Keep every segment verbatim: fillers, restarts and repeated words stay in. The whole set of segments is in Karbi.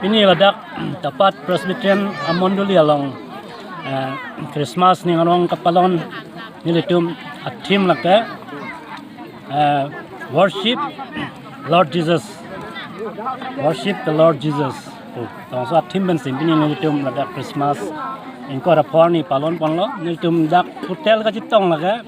Pini ladak Tapat Presbyterian amondoli along, eh, Christmas ning arong kapalon nelitum a-theme lake, eh, Worship Lord Jesus. Worship the Lord Jesus. Oh, tongso a-theme pensi pini nelitum ladak Christmas ingkoi ra pho arni palon ponlo. Nelitum dak total kachetong lake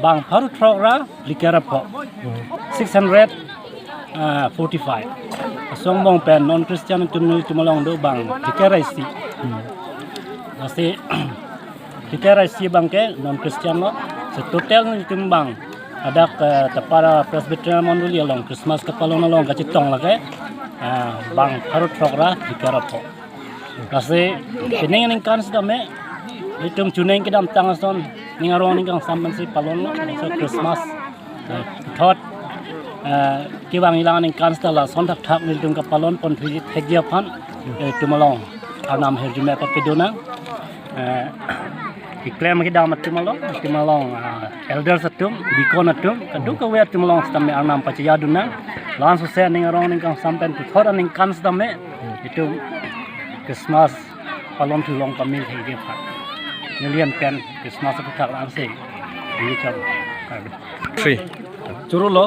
bang pharo throk ra phlikep ra pho. Six hundred, ah, forty-five. Asong angbong pen non Christian atum nelitum along do bang phlikep ra isi. Lasi phlikep ra isi abang ke non Christian lo. So total nelitum bang ladak, eh, Tapat Presbyterian mondoli along Christmas kapalon along kachetong lake, ah, bang pharo throk ra phlikep ra pho. Lasi pining aningkan sitame nelitum chuning kedamtang ason ning arong ning kangsam pensi palon lo, so Christmas, eh, puthot, eh, kevang ilang aningkan sita lason thakthak nelitum kapalon pon thuji thekji aphan, eh, nelitum along arnam ahirjume papedo nang. Eh, keklem kedam atum along, atum along, ah, elders atum, deacon atum, kadokave atum along sitame arnam pacheyadun nang. La-an sose ning arong ning kangsam pen puthot aningkan sitame nelitum Christmas palon thu long pamil thekji aphan nelian pen Christmas aphuthak la-ansi nelicham kardom. Three. Choro lo,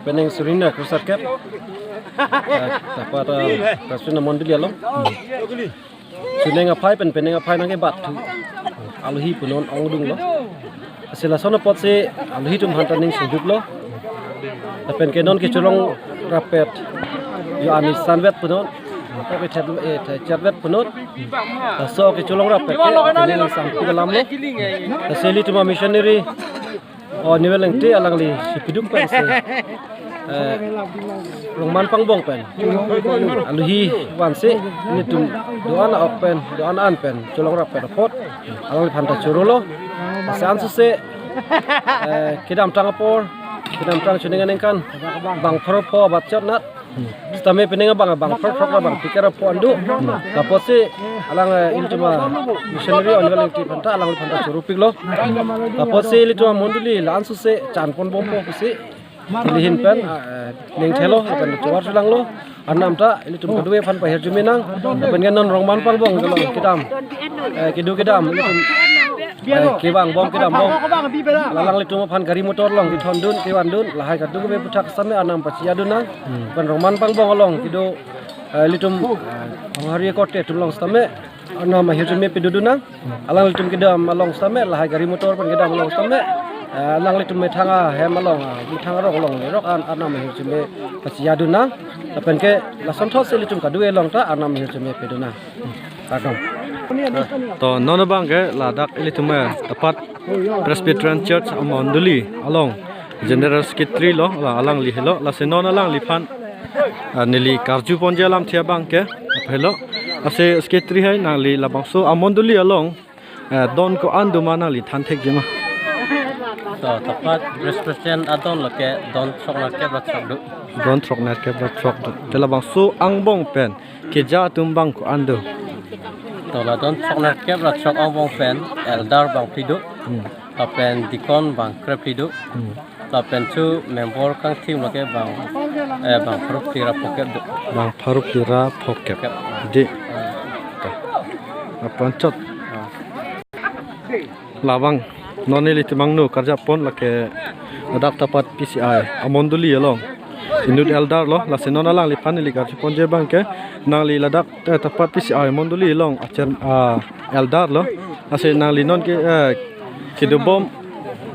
penang suri hini ra krusat kep. Eh, Tapat, eh, Presbyterian mondoli along. Chuning aphai pen penang aphai nangkebat thu alohi punon ongdung lo. Lasi lason apotsi alohi atum aphanta ning singduk lo. Lapen ke non kecholong rapet yo ani sanvet punon, tapi thet, eh, thet chatvet punon. Laso kecholong rapet ke ning sangpi alam lo. Lasi ilitum a-missionary, oh, Nivel Engti alangli si pidum pensi, eh, Rongman Pangbong pen alohi vansi nelitum do-an a-ok pen, do-an an pen cholong rapet apot alangliphanta choro lo. Lasi ansose, eh, kedamtang apor, kedamtang chuning aningkan bang pharo pho abat chot nat. Sitame pining abang, bang pharo throk ra bang phlikep ra pho an do. Lapotsi alang, eh, ilitum a-missionary o Nivel Engti aphanta alangliphanta choropik lo. Lapotsi ilitum amondoli la-an sose chan ponbompo pusi neli ahin pen, ah, eh, ning thelo, lapen chovar cholang lo. Arnam ta ilitum kadokave aphan pahirjume nang. Lapen ke non Rongman Pangbong along kedam, eh, kedo kedam ilitum, eh, kevang bom kedam bom, alanglitum aphan gari motor along kethondun, kevandun, lahai kadokave aphuthak sitame arnam pacheyadun nang. Lapen Rongman Pangbong along kedo, eh, ilitum, eh, Honghari korte atum along sitame arnam ahirjume pedodun nang. Alanglitum kedam along sitame, lahai gari motor pen kedam along sitame, eh, alanglitum methang ahem along, ah, methang arong along lerok an arnam ahirjume pacheyadun nang. Lapen ke lasonthotsi ilitum kadokave along ta arnam ahirjume pedun nang. Kardom. To non abang ke ladak ilitum, eh, Tapat Presbyterian Church amondoli along General Secretary lo, la alangli helo, lasi non alangliphan, ah, neli karju ponji alamthe abang ke helo. Lasi Secretary hai, nangli labangso amondoli along, eh, don ko-an doma nangli than thekji ma? To, Tapat Presbyterian adon lake don throk nerkep ra throk do. Don throk nerkep ra throk do. Te labangso angbong pen keja atum bang ko-an do? To, la don throk nerkep ra throk angbong pen elder bang phli do. Hmm. Lapen deacon bang krephli do. Hmm. Lapen chu member kangthim lake bang, eh, bang pharo phli ra phokep do. Bang pharo phli ra phokep. Kep. Di. Hmm. Apon chot. Hmm. Labang non nelitum angno karjap pon lake ladak Tapat P C I amondoli along inut elder lo, lasi non alangliphan neli karju ponji abang ke, nangli ladak, eh, Tapat P C I mondoli along achair, ah, elder lo. Lasi nangli non ke, eh, kedobom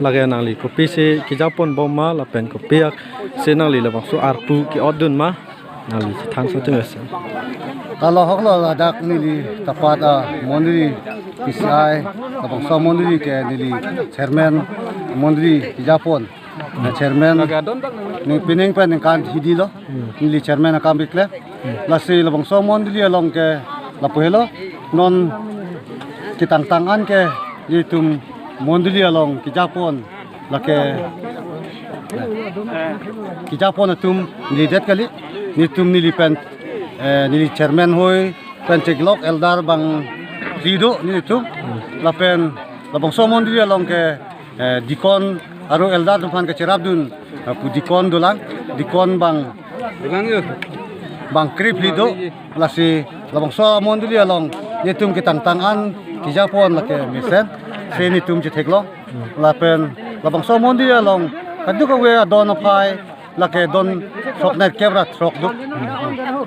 lake nangli kopisi keja ponbom ma lapen kopi aksi nangli labangso arpu ke-otdun ma, nangli chethan soteng ase. Lahok lo, ladak neli Tapat amondoli P C I, labangso mondoli ke neli chairman mondoli keja pon. Na chairman, ning pining pen ningkan hini lo, neli chairman akam keklem. Lasi labangso mondoli along ke lapu helo, non ketangtang an ke nelitum mondoli along keja pon lake keja pon atum nelidet kali, nelitum neli pen, eh, neli chairman hoi pen cheklok elder bang phli do nelitum, lapen labangso mondoli along ke, eh, deacon aro elder atum aphan kacherapdun, eh, pu deacon dolang, deacon bang. Dolang yo. bang krip li do, lasi labangso mondoli along netum ketangtang an kejapon lake mesen, si netum chetheklong. Lapen labangso mondoli along kadokave adon aphai lake don throknerkep ra throk do.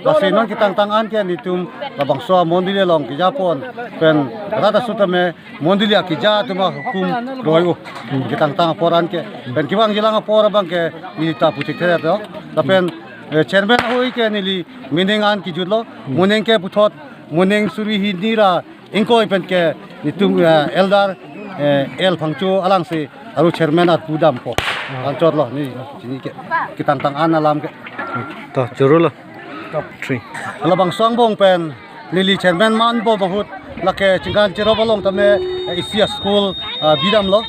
Lasi non ketangtang an ke netum labangso mondoli along kejapon pen rat asut tame mondoli akeja atum ahukum roi-o. Ketangtang apor an ke pen kevangjilang apor abang ke neli ta puthek thek do. Lapen, eh, chairman ahoi ke neli moning an kejutlo. Moning ke puthot moning suri hini ra ingkoi pen ke netum, eh, elder, eh, L Phangcho alangsi aru chairman arpu dampo. Anchotlo neli chini ke ketangtang an alam ke. To, choro lo. Three. Labangso angbong pen neli chairman manbom ahut lake chingkan cherop along tame, eh, isi a-school, ah, bidamlo.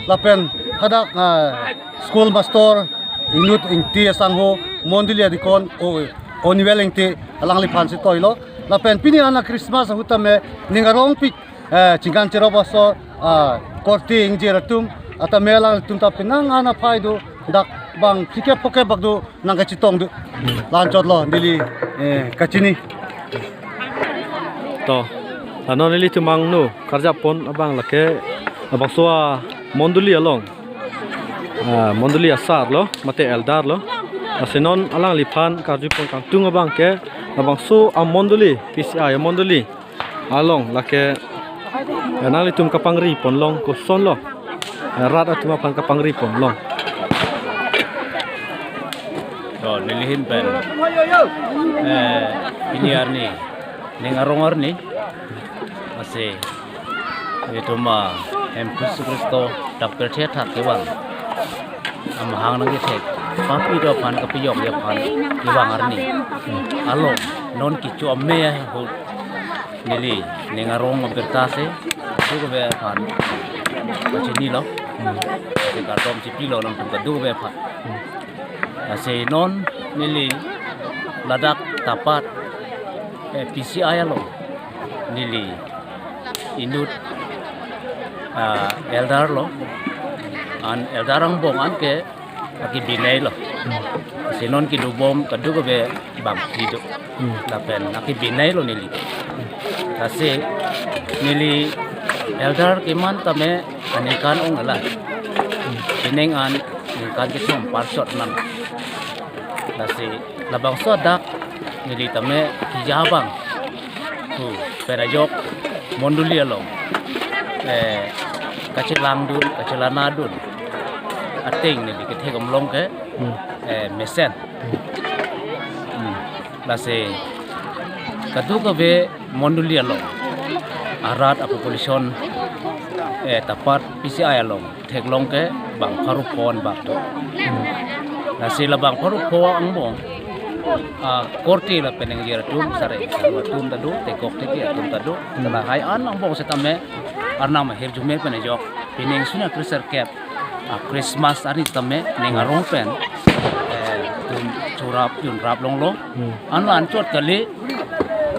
Lapen hadak, ah, school master inut ingti asangho mondoli adikon o Oniwel Ingti alangliphan si toilo. Lapen pini ana Christmas ahut tame ning arongpik, eh, chingkan cherop aso, ah, korte ingjir atum atame alangtum ta penang ana phai do, dak bang phlikep phokep bak do nangkachetong do. La-anchotlo neli, eh, kachini. To, la non nelitum angno karjapon abang lake labangso amondoli along, ah, mondoli asar lo, mate elder lo. Lasi non alangliphan karjupon kangtung abang ke labangso amondoli, P C I amondoli along lake, eh, nanglitum kapangriponlong kosonlo, eh, rat atum aphan kapangriponlong. To, neli ahin pen, eh, pini arni ning arong arni, lasi itum ahem Jisu Khristo dak pirthe athak kevang amahang nangkethek papi do aphan kapejokji aphan kevang arni along non kecho ame ahut neli ning arong abirta si kadokave aphan kachinilo. Si kardom chipilo nangtum kadokave aphan. Lasi non neli ladak Tapat, eh, P C I along neli inut, ah, elder lo. An elder angbong an ke akebinei lo. Lasi non kedobom kadokave bangphli do. Lapen akebinei lo neli. Lasi neli elder keman tame aningkan ong ala. Pining an ningkan kethom parshot nang. Lasi labangso adak neli tame keja abang pu pen ajok mondoli along, eh, kachelang dun, kachelana dun ateng neli kethek damlong ke, eh, mesen. Hmm. Lasi kadokave mondoli along arat apopulation, eh, Tapat P C I along theklong ke bang pharo pho-an bak do. Lasi labang pharo pho angbong, ah, korte lapen ingjir atum, sare saru atum ta do, tekok teke atum ta do. Lahai an angbong setame arnam ahirjume pen ajok pining suri hini kresirkep a-Christmas arni tame ning arong pen, eh, dun chorap dunrap longlo. An la-anchot kali,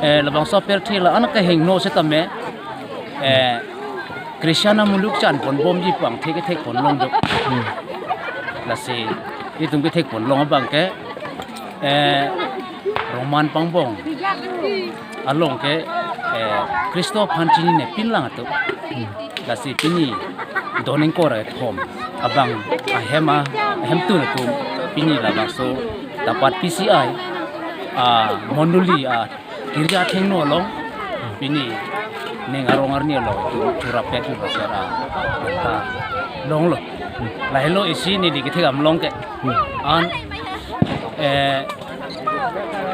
eh, labangso pirthe la-an kehingno setame, eh, Christian amuluk chanponbomji pu angthek kethekponlong do. Lasi itum kethekponlong abang ke, eh, Roman pangbong along ke, eh, Khristo aphan chinine pinlang atum. Lasi pini don ingkoi ra kethom abang ahem a, ahemtun atum pini labangso Tapat P C I amondoli akirja athengno along pini ning arong arni along itum chorap pet chorap pet a, ta longlo. Lahelo isi neli kethek damlong ke. An, eh,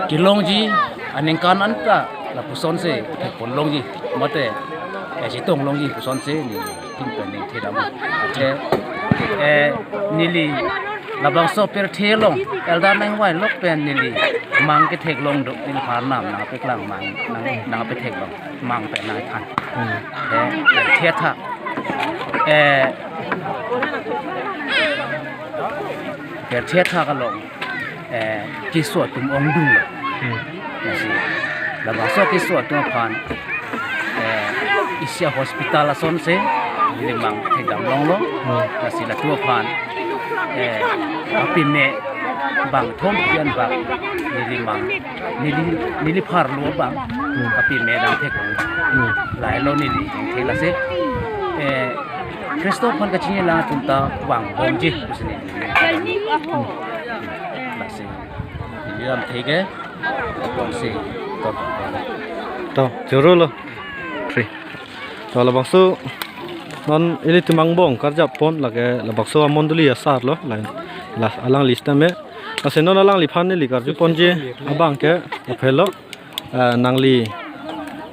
kelongji aningkan anta lapuson si thekponlongji mate, eh, chetonglongji puson si neli tin pen ning thedam. Athe, eh, neli labangso pirthe along elder nangvailok pen neli mang ketheklong do, neliphan arnam nangpeklang mang, nang, nangpetheklong mang pen nangthan. Eh, pirthe athak, eh, pirthe athak along, eh, keso atum ongdunglo. Lasi labangso keso atum aphan, eh, isi a-hospital asonsi neli mang thekdam longlo. Lasi latum aphan, eh, apime bang thom pian bang neli mang neli neli pharlo bang, hmm, kapime dam thek. Hmm. Lahelo neli thek lasi, eh, Kristo aphan kachinine atum ta vangbomji pusi neli. Hmm. Lasi neli dam thek ke, lasi to. To, choro lo. Three. To labangso non ilitum angbong karjap pon lake labangso amondoli asar lo, la, la alangli sitame. Lasi non alangliphan neli karju ponji abang ke aphi lo, eh, nangli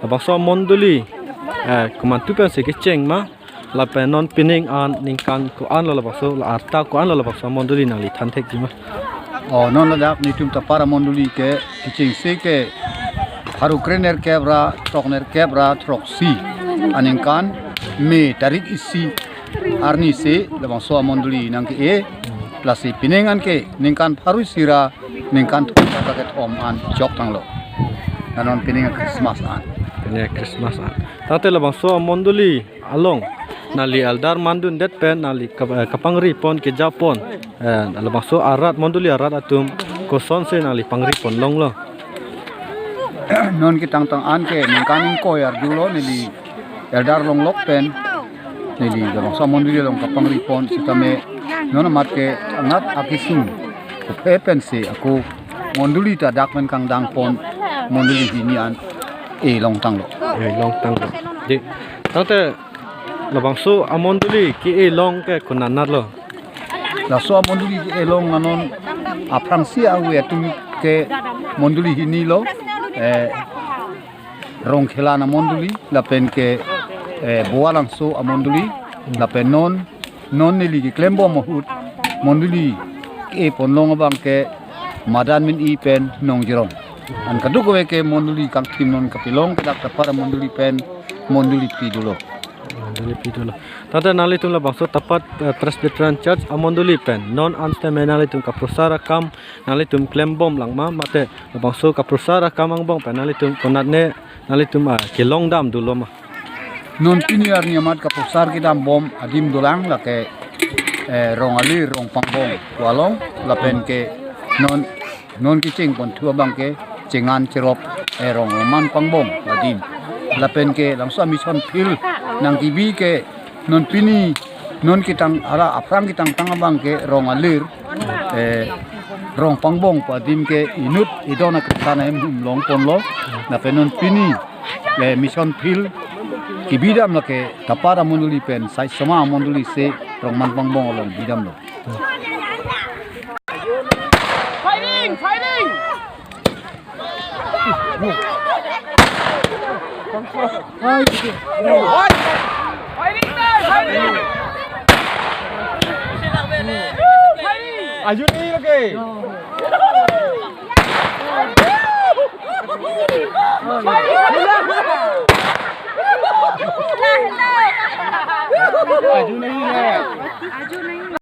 labangso amondoli, eh, komantu pensi kecheng ma, lapen non pining an ningkan ko-an lo labangso, la arta ko-an lo labangso amondoli nangli than thekji ma? O, non ladak netum Tapar amondoli ke kechengsi ke pharo krenerkep ra throknerkep ra throksi aningkan May tarik isi arni si labangso amondoli nangke-e, lasi pining an ke ningkan pharo isi ra ningkan thom ta kethom an chok tanglo. Lanon pining Christmas an. Pining Christmas an. Tangte labangso amondoli along nangli elder mandundet pen nangli kap-, eh, kapangri pon kejap pon, eh, labangso arat mondoli arat atum kosonsi nangli pangri pon longlo? Non ketangtang an ke ningkan ingkoi arjulo neli elder longlok pen neli labangso amondoli along kapangri pon sitame non amat ke anat akisung kophe pensi ako mondoli ta dak pen kangdang pon mondoli hini an e long tanglo. E long tanglo. Di, tangte labangso amondoli ke-e long ke konat nat lo? Laso amondoli ke-e long anon aphrangsi awe atum ke mondoli hini lo, eh, Rongkhelan amondoli, lapen ke, eh, Boalangso amondoli, lapen non, non neli keklembom ahut mondoli ke-e pon long abang ke Madan Mini pen Nongjirong. An kadokave ke mondoli kangthim non kapelong ke dak Tapar amondoli pen mondoli phli dolo. Mondoli phli dolo. Tangte nanglitum labangso Tapar, eh, Presbyterian Church amondoli pen non an sitame nanglitum kaprosar akam nanglitum klembom lang ma, mate labangso kaprosar akam angbong pen nanglitum konatne nanglitum, ah, kelong dam dolo ma? Non pini arni amat kaprosar kedam bom adim dolang lake, eh, Rong Alir, Rong Pangbong pu along, lapen ke non, non kecheng ponthu abang ke Chengan Cherop, eh, Rong Roman Pangbong adim. Lapen ke labangso mission field nangkebi ke non pini, non ketang ara aphrang ketangtang abang ke Rong Alir, eh, Rong Pangbong pu adim ke inut idon akretan ahem hum long ponlo. Lapen non pini, eh, mission field kebi dam lake Tapar amondoli pen Saisoma amondoli si Rong Roman Pangbong along bi damlo. Fighting! Fighting! Aju nahi lage. Aju nahi hai.